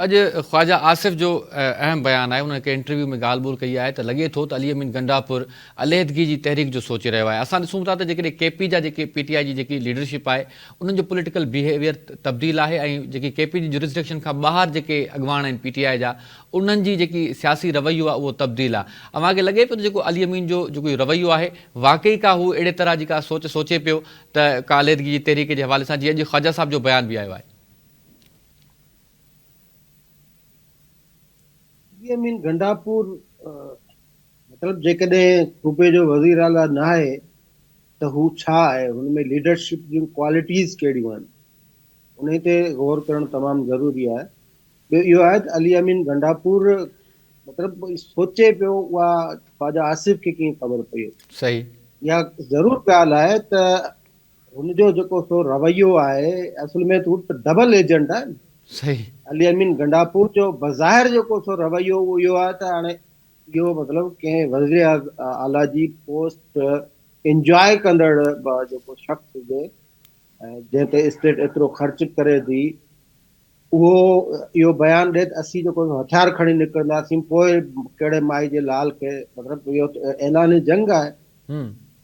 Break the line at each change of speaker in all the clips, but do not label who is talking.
اڄ خواجه آصف جو اهم بيان آهي، ان هڪ انٽرويو ۾ ڳالهه ٻولهه ڪئي آهي ته لڳي ٿو ته علي امين گنڊاپور عليحدگي جي تحريڪ جو سوچي رهيو آهي. اسان ڏسون ٿا ته جيڪڏهن ڪي پي جا جيڪي پي ٽي آء جي جيڪي ليڊرشپ آهي انهن جو پوليٽيڪل بيهيويئر تبديل آهي ۽ جيڪي ڪي پي جي جورسڊڪشن کان ٻاهر جيڪي اڳواڻ آهن پي ٽي آء جا انهن جي جيڪي سياسي رويو آهي اهو تبديل آهي. اوهان کي لڳي پيو ته جيڪو علي امين جو جيڪو رويو آهي واقعي ڪا هو اهڙي طرح جي ڪا سوچ سوچي پيو ته ڪا عليحدگي جي تحريڪ جي حوالي سان جيئن اڄ خواجه صاحب جو بيان به آيو آهي.
علي امين گنڊاپور مطلب جيڪڏهن صوبي جو وزير اعليٰ ناهي ته هو ڇا آهي، هن ۾ ليڊرشپ جون ڪوالٽيز ڪهڙيون آهن، انهي تي غور ڪرڻ تمام ضروري آهي. ٻيو اهو آهي ته علي امين گنڊاپور مطلب سوچي پيو اها خواجه آصف کي ڪيئن خبر پئي.
صحيح.
اها ضرور ڳالهه آهي ته هن جو جيڪو سو رويو آهي اصل ۾ ته هو ته ڊبل ايجنٽ آهي نه.
صحيح.
علي امين گنڊاپور جو بظاهر جيڪو سو رويو اهو اهو آهي ته هاڻي اهو مطلب ڪنهن وزير اعليٰ جي پوسٽ انجواء ڪندڙ جيڪو شخص هجي ۽ جنهن تي اسٽيٽ ايترو خرچ ڪري ٿي اهو اهو بيان ڏئي ته اسين جيڪو هٿيار کڻي نڪرنداسين پوء ڪهڙي مائي جي لال کي مطلب اهو ته اعلان جنگ آهي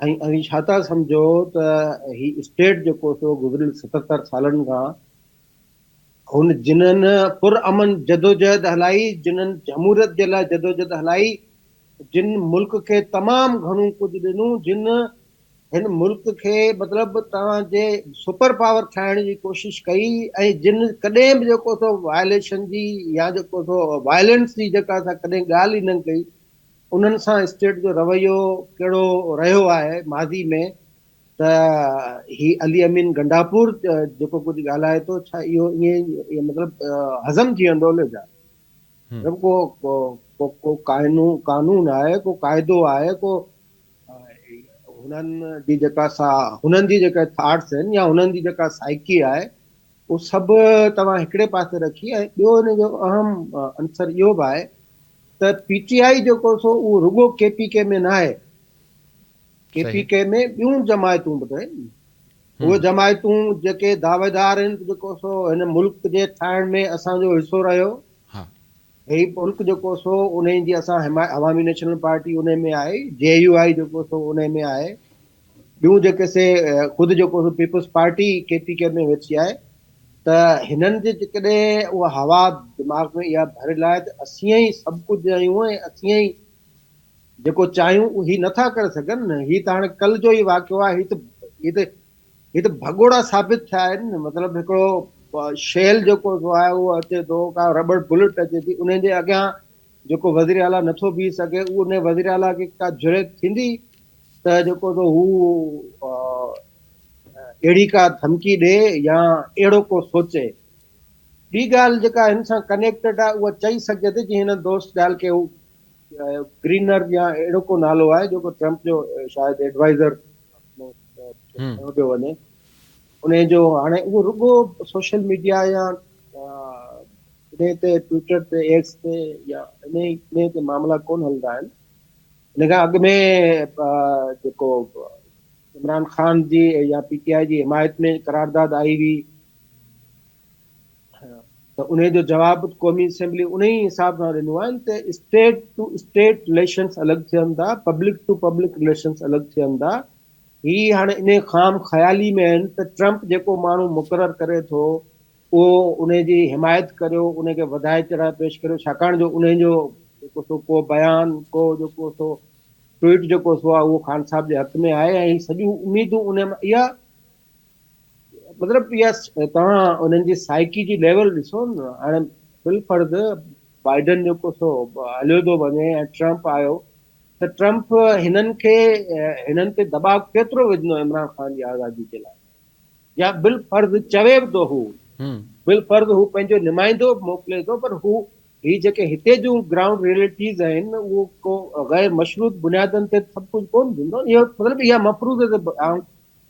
۽ اوهين ڇا ٿا سمجهو ته هي اسٽيٽ جيڪو سو گذريل 77 سالن کان هن جنھن پر امن جدوجهد هلائي جنھن جمهوريت جي لاء جدوجهد هلائي جن ملڪ کي تمام گهڻو ڪجهه ڏنو جن هن ملڪ کي مطلب توهان جي سپر پاور ٺاهڻ جي ڪوشش ڪئي ۽ جن ڪڏهن به جيڪو سو وائليشن جي يا جيڪو سو وائلنس جي جيڪا سا ڪڏهن ڳالهه ئي نه ڪئي انهن سان اسٽيٽ جو رويو ڪهڙو رهيو آهي ماضي ۾ ته هي علي امين گنڊاپور جيڪو ڪجهه ڳالهائي ٿو ڇا اهو ائين مطلب هضم ٿي ويندو ڇا مطلب ڪو ڪو ڪو قانون آهي ڪو قاعدو آهي ڪو هنن جي جيڪا سا هنن جي جيڪا ٿاٽس آهن يا هنن جي جيڪا سائيڪي آهي اهو سڀ توهان هڪڙي پاسي رکي ۽ ٻيو هن جو اهم عنصر اهو به آهي ته پي ٽي آء جيڪو سو اهو رڳو ڪي پي ڪي ۾ نه آهي ڪي پي ڪي ۾ ٻيون جماعتون به آهن اهي جماعتون جيڪي دعويدار آهن جيڪو سو هن ملڪ جي ٺاهڻ ۾ اسان جو حصو رهيو هي ملڪ جيڪو سو انهي جي اسان حمايت عوامي نيشنل پارٽي انهي ۾ آهي، جي يو آء جيڪو سو انهي ۾ آهي، ٻيون جيڪي سي خود جيڪو سو پيپلز پارٽي ڪي پي ڪي ۾ ويٺي آهي ته هنن جي جيڪڏهن اها هوا دماغ ۾ اها ڀريل آهي ته اسين ئي سڀ ڪجهه آهيون ۽ اسين ئي جيڪو چاهيون هي نٿا ڪري سگهن هي ته هاڻي ڪل جو ئي واقعو آهي هي ته هي ته هي ته ڀڳوڙا ثابت ٿيا آهن نه مطلب هڪڙو شيل جيڪو سو آهي اهو اچي ٿو ڪا رٻڙ بلٽ اچي ٿي ان جي اڳيان جيڪو وزير اعليٰ نٿو بيهي سگهي اهو ان وزير اعليٰ کي ڪا جرئت ٿيندي ته جيڪو سو هو اهڙي ڪا ڌمڪي ڏي يا اهڙو ڪو سوچي ٻي ڳالهه جيڪا هن سان ڪنيڪٽيڊ آهي اها چئي سگهجي ٿي جي هن دوست ڳالهه کي هو گرينر يا اهڙو ڪو نالو آهي جيڪو ٽرمپ جو شايد ايڊوائزر کنيو پيو وڃي ان جو هاڻي اهو رڳو سوشل ميڊيا يا ان تي ٽوئٽر تي ايڪس تي يا ان ان تي معاملا ڪون هلندا آهن ان کان اڳ ۾ جيڪو عمران خان جي يا پي ٽي آء جي حمايت ۾ قرارداد آئي هئي ته انهي جو جواب قومي اسيمبلي انهي ئي حساب سان ڏنو آهي ته اسٽيٽ ٽو اسٽيٽ رليشنز الڳ ٿين ٿا پبلڪ ٽو پبلڪ رليشنز الڳ ٿين ٿا هي هاڻي انهي خام خيالي ۾ آهن ته ٽرمپ جيڪو ماڻهو مقرر ڪري ٿو اهو انهي جي حمايت ڪريو انهي کي وڌائي چڙهائي پيش ڪريو ڇاڪاڻ جو انهي جو جيڪو سو ڪو بيان ڪو جيڪو سو ٽوئيٽ جيڪو سو آهي اهو خان صاحب جي حق ۾ آهي ۽ سڄيون اميدون انهي مان اها مطلب اها توهان انهن جي سائيڪي جي ليول ڏسو نه هاڻي بالفرض بائيڊن جيڪو سو هليو ٿو وڃي ۽ ٽرمپ آيو ته ٽرمپ هنن کي هنن تي دٻاء ڪيترو وجهندو عمران خان جي آزادي جي لاء يا بالفرض چوي به ٿو هو بالفرض هو پنهنجو نمائندو به موڪلي ٿو پر هو هي جيڪي هتي جون گرائونڊ ريئلٽيز آهن اهو ڪو غير مشروط بنيادن تي سڀ ڪجهه ڪونه ٿيندو اهو مطلب اها مفروض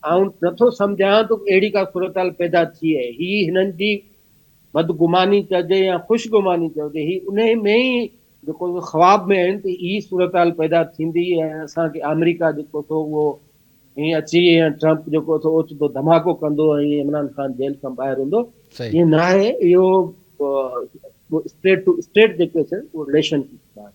آئون نٿو سمجهان ته اهڙي ڪا صورتحال پيدا ٿئي. هي هنن جي بدگماني چئجي يا خوش گماني چئجي، هي انهي ۾ ئي جيڪو سو خواب ۾ آهن ته هي صورتحال پيدا ٿيندي ۽ اسان کي آمريڪا جيڪو سو اهو ائين اچي ۽ ٽرمپ جيڪو سو اوچتو ڌماڪو ڪندو ۽ عمران خان جيل کان ٻاهر هوندو. ائين ناهي. اهو اهو اسٽيٽ ٽو اسٽيٽ جيڪي اهو رليشن شپ آهي.